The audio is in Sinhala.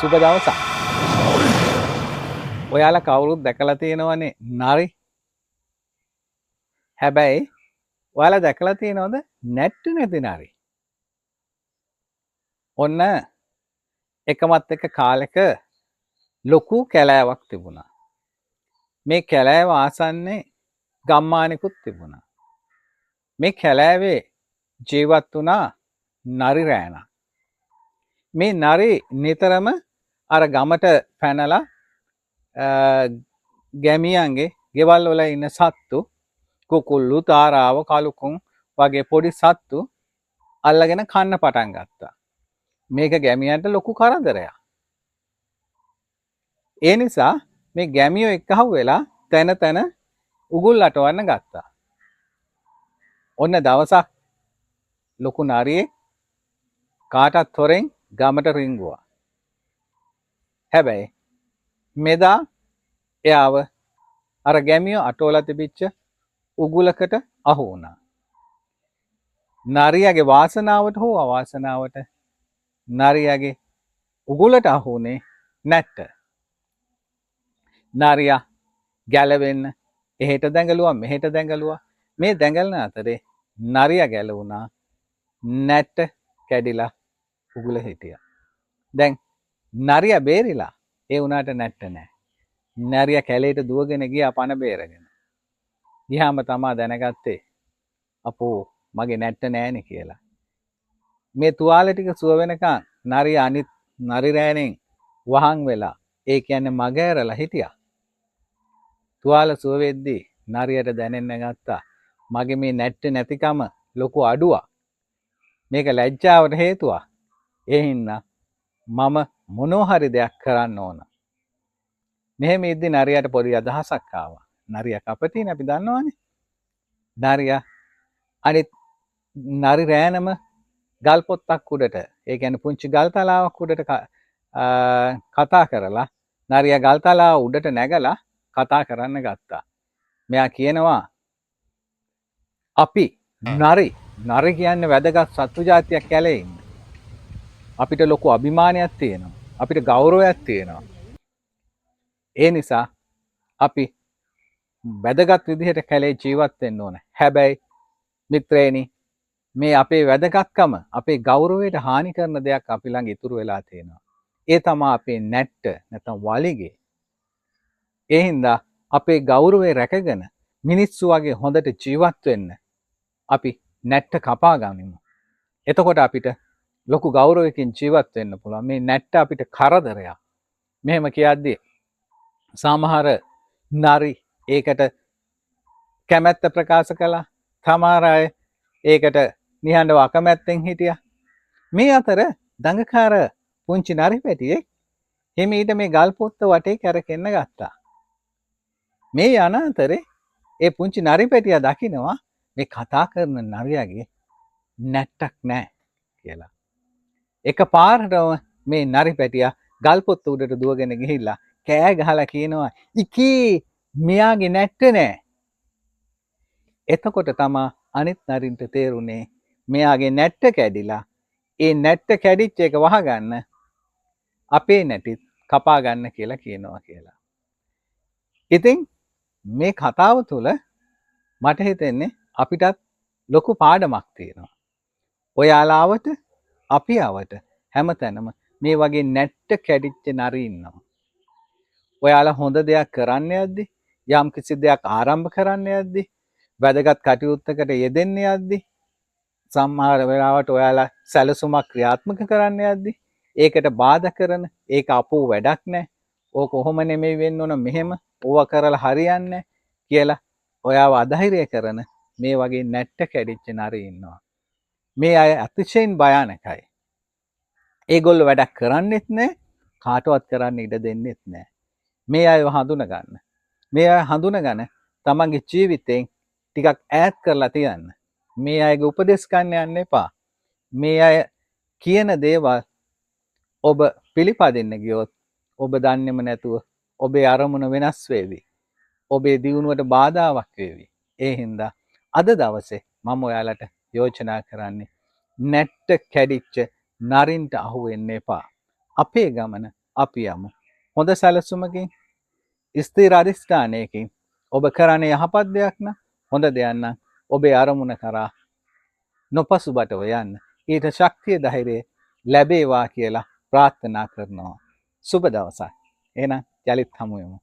සුබ දවසක්. ඔයාලා කවුරුත් දැකලා තියෙනවනේ නරි. හැබැයි ඔයාලා දැකලා තියෙනවද නැට්ට නැති නරි? ඔන්න එකමත් එක කාලෙක ලොකු කැලෑවක් තිබුණා. මේ කැලෑව ආසන්නේ ගම්මානෙකුත් තිබුණා. මේ කැලෑවේ ජීවත් වුණා නරි රෑනක්. මේ නරි නිතරම අර ගමට පැනලා ගැමියන්ගේ ගෙවල් වල ඉන්න සත්තු, කුකුල්ලු, තාරාව, කලුකුන් වගේ පොඩි සත්තු අල්ලගෙන කන්න පටන් ගත්තා. මේක ගැමියන්ට ලොකු කරදරයක්. ඒ නිසා මේ ගැමියෝ එක්කහුව වෙලා තැන තැන උගුල් අටවන්න ගත්තා. ඔන්න දවසක් ලොකු නරියෙක් කාටත් හොරෙන් ගමට රිංගුවා. හැබැයි මෙදා එයාව අර ගැමියෝ අටවලා තිබිච්ච උගුලකට අහු වුණා. නරියාගේ වාසනාවට හෝ අවාසනාවට නරියාගේ උගුලට අහු වුණේ නැට්ට. නරියා ගැලවෙන්න එහෙට දැඟලුවා, මෙහෙට දැඟලුවා. මේ දැඟලන අතරේ නරියා ගැලවුණා. නැට්ට කැඩිලා උගුල හිටියා. දැන් නරියා බේරිලා, ඒ වුණාට නැට්ට නෑ. නරියා කැලේට දුවගෙන ගියා පණ බේරගෙන. ගියාම තමා දැනගත්තේ අපෝ මගේ නැට්ට නෑනේ කියලා. මේ තුවාල ටික සුව වෙනකන් නරියා අනිත් නරි රෑනෙන් වහන් වෙලා, ඒ කියන්නේ මග ඇරලා හිටියා. තුවාල සුව වෙද්දී නරියට දැනෙන්න ගත්තා මගේ මේ නැට්ට නැතිකම ලොකු අඩුවක්. මේක ලැජ්ජාවට හේතුවක්. ඒ හින්දා මම මොනවා හරි දෙයක් කරන්න ඕන. මෙහෙම ඉද්දි නරියට පොඩි අදහසක් ආවා. නරියා කපටිනේ, අපි දන්නවනේ. නරියා අනිත් නරි රෑනම ගල් පොත්තක් උඩට, ඒ කියන්නේ පුංචි ගල් තලාවක් උඩට කතා කරලා නරියා ගල් තලාව උඩට නැගලා කතා කරන්න ගත්තා. මෙයා කියනවා අපි නරි, නරි කියන්නේ වැදගත් සත්තු ජාතියක් කැලේ ඉන්න. අපිට ලොකු අභිමානයක් තියෙනවා. අපිට ගෞරවයක් තියෙනවා. ඒ නිසා අපි වැදගත් විදිහට කැලේ ජීවත් වෙන්න ඕන. හැබැයි මිත්‍රයනි, මේ අපේ වැදගත්කම, අපේ ගෞරවයට හානි කරන දෙයක් අපි ළඟ ඉතුරු වෙලා තියෙනවා. ඒ තමා අපේ නැට්ට නැත්නම් වලිගේ. ඒ හින්දා අපේ ගෞරවය රැකගෙන මිනිස්සු වගේ හොඳට ජීවත් වෙන්න අපි නැට්ට කපා ගනිමු. එතකොට අපිට ලොකු ගෞරවයකින් ජීවත් වෙන්න පුළුවන්. මේ නැට්ට අපිට කරදරයක්. මෙහෙම කියද්දි සමහර නරි ඒකට කැමැත්ත ප්‍රකාශ කළා. සමහර අය ඒකට නිහඬව අකමැත්තෙන් හිටියා. මේ අතර දඟකාර පුංචි නරි පැටියෙක් හිමීට මේ ගල් පොත්ත වටේ කැරකෙන්න ගත්තා. මේ යන අතරේ ඒ පුංචි නරි පැටියා දකිනවා මේ කතා කරන නරියාගේ නැට්ටක් නෑ කියලා. එක පාරටම මේ නරි පැටියා ගල් පොත්ත උඩට දුවගෙන ගිහිල්ලා කෑ ගහලා කියනවා, ඉකී, මෙයාගේ නැට්ට නෑ. එතකොට තමා අනිත් නරින්ට තේරුනේ මෙයාගේ නැට්ට කැඩිලා, ඒ නැට්ට කැඩිච්ච එක වහගන්න අපේ නැටිත් කපා ගන්න කියලා කියනවා කියලා. ඉතින් මේ කතාව තුළ මට හිතෙන්නේ අපිටත් ලොකු පාඩමක් තියෙනවා. ඔයාලාවට අපි අවට හැමතැනම මේ වගේ නැට්ට කැඩිච්ච නරි ඉන්නවා. ඔයාලා හොඳ දෙයක් කරන්න යද්දි, යම් කිසි දෙයක් ආරම්භ කරන්න යද්දි, වැදගත් කටයුත්තකට යෙදෙන්න යද්දි, සමහර වෙලාවට ඔයාලා සැලසුමක් ක්‍රියාත්මක කරන්න යද්දි, ඒකට බාධා කරන, ඒක අපෝ වැඩක් නෑ, ඕක ඔහොම නෙමෙයි වෙන්න ඕන, මෙහෙම ඕවා කරලා හරියන්නේ නෑ කියලා ඔයාව අධෛර්ය කරන මේ වගේ නැට්ට කැඩිච්ච නරි ඉන්නවා. මේ අය අතිශයින් භයානකයි. ඒගොල්ලෝ වැඩක් කරන්නෙත් නෑ, කාටවත් කරන්න ඉඩ දෙන්නෙත් නෑ. මේ අයව හඳුනගන්න. මේ අය හඳුනගන තමන්ගේ ජීවිතෙන් ටිකක් ඈත් කරලා තියන්න. මේ අයගේ උපදෙස් ගන්න යන්න එපා. මේ අය කියන දේවල් ඔබ පිළිපදින්න ගියොත් ඔබ දන්නේම නැතුව ඔබේ අරමුණ වෙනස් වේවි. ඔබේ දියුණුවට බාධාවක් වේවි. ඒ හින්දා අද දවසේ මම ඔයාලට යෝජනා කරන්නේ නැට්ට කැඩිච්ච නරින්ට අහු වෙන්න එපා. අපේ ගමන අපි යමු. හොඳ සැලසුමකින්, ස්ථිර අධිෂ්ඨානයකින් ඔබ කරන්නේ යහපත් දෙයක් නම්, හොඳ දෙයක් නම්, ඔබේ අරමුණ කරා නොපසුබටව යන්න. ඊට ශක්තිය ධෛර්යය ලැබේවා කියලා ප්‍රාර්ථනා කරනවා. සුබ දවසක්. එහෙනම් යලිත් හමු වෙමු.